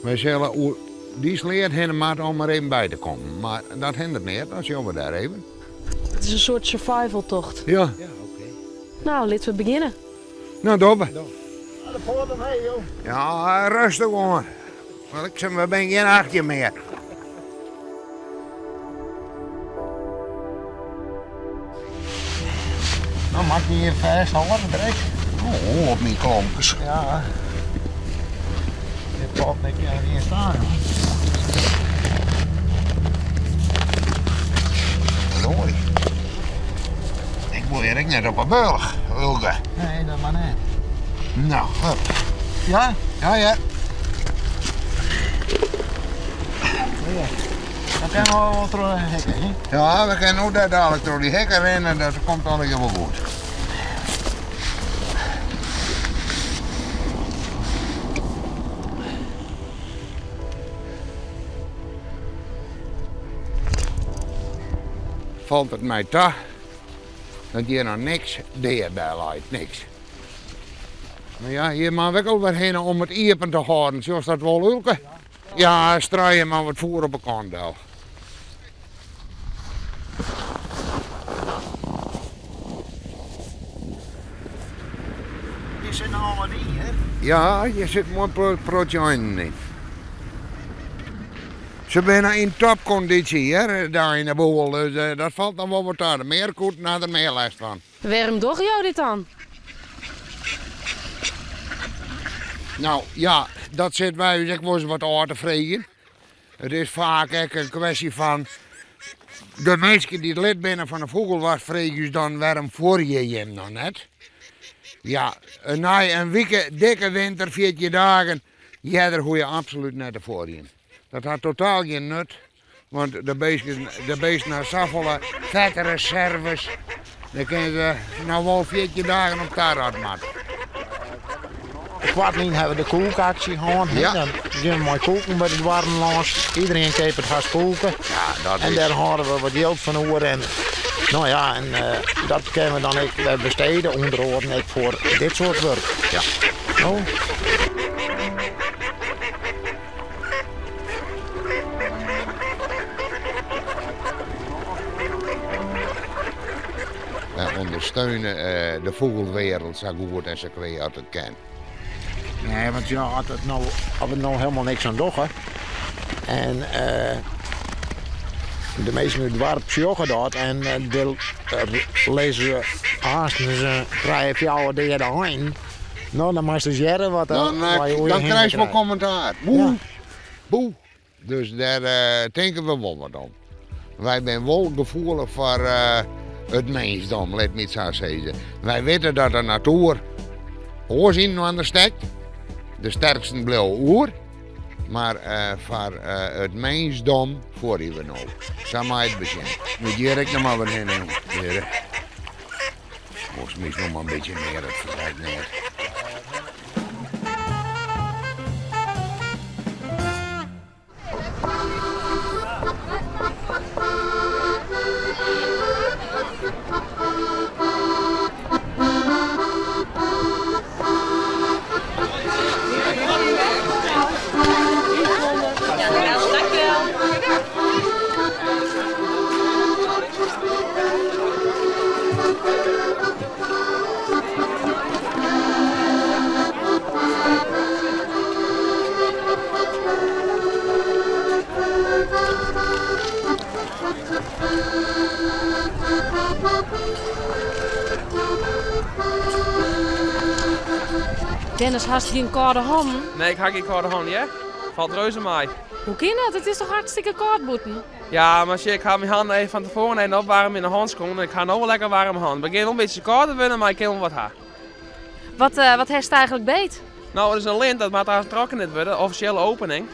Wy sille oer dy sleat hinne moatte om der even by te kommen, mar dat hinderet neat, dan sjogge we dêr even. It is in soart survivaltocht. Ja. No, litte we begjinne. No, dogge we. Ja, rêstich oan. Bliksem, we binne gjin 18 mear. No moat ik hjir fêsthâlde direkt. Oh, op myn klompkes. Ja. Dit falt net yn staan. Moai. Ik wol hjir ek net op 'e bealch, Ulke. Nee, dat mar net. No, hup. Ja? Ja, ja. Dan kinne we wol troch de hekken, hè? Ja, we kinne no dêr dadlik troch dy hekken rinne, dat komt allegear wol goed. Falt it my ta dat hjir noch niks dea by leit, niks. Mar ja, hjir moatte we ek al wer hinne om it iepen te hâlden, sjochst dat wol, Ulke? Ja, struie mar wat foer op 'e kant del. Hjir sit noch al wat yn, hè? Ja, hjir sit moai protsje einen yn. Se binne yn topkondysje hear, de eineboel, dus dat falt noch wol wat ta. De mearkoeten ha der mear lêst fan. Wêrom dogge jo dit dan? No ja, dat sit wy ús ek wolris wat ôf te freegjen. It is faak ek in kwestje fan de minsken dy't lid binne fan de fûgelwacht freegje ús dan wêrom fuorje jim noch net? Ja, nei in wike dikke winter, 14 dagen, earder hoege je absolút net te fuorjen. Dat hat totaal gjin nut. Want de beesten, de beesten ha safolle fetreserves, dêr kinne se noch wol 14 dagen op ta moat. Koartlyn hawwe we de koekaksje hân. Ja. Dan gean we mei koeken by de doarren lâns. Iderien keapet hast koeken. Ja, dat En is. dêr hâlde we wat jild fan oer. En, no ja, en dat kinne we dan ek wer bestede, ûnder oaren ek foar dit soart wurk. Ja. No. Wy ûndersteune de fûgelwereld sa goed en sa kwea as it kin. Nee, want ja, as it no, as we no helemaal niks oan dogge en de minsken út it doarp sjogge dat en der lizze aanst trije, fjouwer deade einen. No, dan moatst ris hearre wat Dan, wat je oer je dan hinne krijst wol krijst. kommentaar. Boe, boe. Dus dêr tinke we wol wat om. Wy binne wol gefoelich foar it minsdom, lit my it sa sizze. Wy witte dat de natoer oars yninoar stekt. De sterksten bliuwe oer. Mar foar it minsdom fuorje we no. Sa mei it besjen. Moat hjir ek noch mar wat hinne, jong. Moast my noch mar in bytsje mear, dat ferrekt net. Dennis, hast gjin kâlde hannen? Nee, ik ha gjin kâlde hannen, hear. Falt reuze mei. Hoe kin dat? It is toch hartstikke kâld bûten? Ja, mar sjoch, ik ha myn hannen even fan tefoaren even opwaarme yn de handschoen. Ik ha no wol lekker waarme hannen. It begjint wol in bytsje kâld te wurden, mar ik kin wol wat ha. Wat, wat hast eigenlik beet? No, it is in lint, dat moat aanst trokken wurde, de offisjele opening.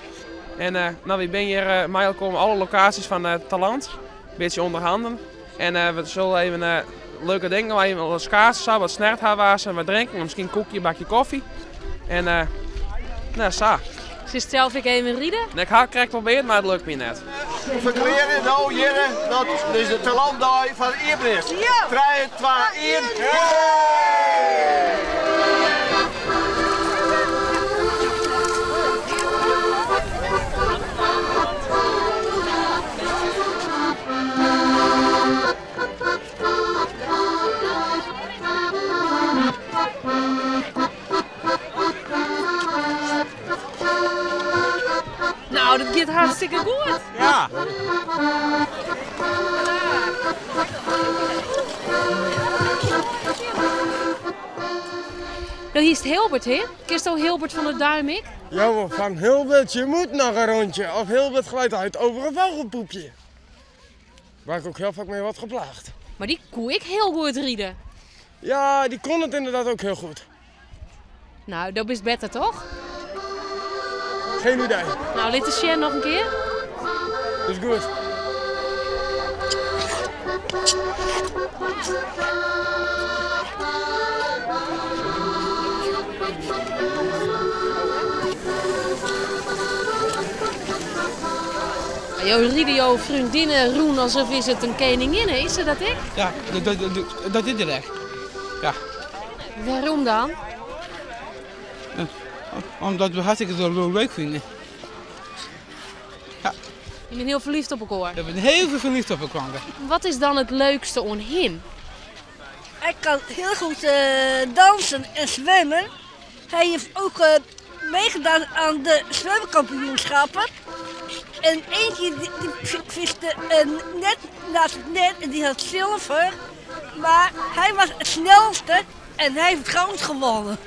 En no, wy binne hjir mei elkoar alle lokaasjes fan Talant, in bytsje ûnder handen. En we sille even leuke dingen, even wat skaatsen, sa, wat snert hawwe en wat drinken, miskien in koekje, in bakje kofje. En no, sa. Silst sels ek even ride? Nee, ik ha it krekt probearre, mar it lukt my net. Ferklearje no hjirre dat dus de Talantdei foar iepen is. Trije, twa, ien, hey! Hartstikke goed. Ja. Do hiest Hilbert, hè? Kinsto Hilbert van der Duim ek? Jawel, van Hilbert, je moet nog een rondje. Of Hilbert glijdt uit over een vogelpoepje. Waar ik ook heel vaak mee word geplaagd. Mar dy koe ek hiel goed ride. Ja, die kon het inderdaad ook heel goed. Nou, do bist better, toch? Geen idee. Nou, lit ris sjen noch in kear. Is goed. Jo ride jo freondinne rûn alsof is it in keninginne, is se dat ek? Ja, dat is er echt. Ja. Wêrom dan? Omdat we hartstikke zo leuk vinden. Ja. Je bent heel verliefd op elkaar? We zijn heel veel verliefd op elkaar. Wat is dan het leukste oan him? Hij kan heel goed dansen en zwemmen. Hij heeft ook meegedaan aan de zwemkampioenschappen. En eentje die viste net naast het net en die had zilver. Maar hij was het snelste en hij heeft goud gewonnen.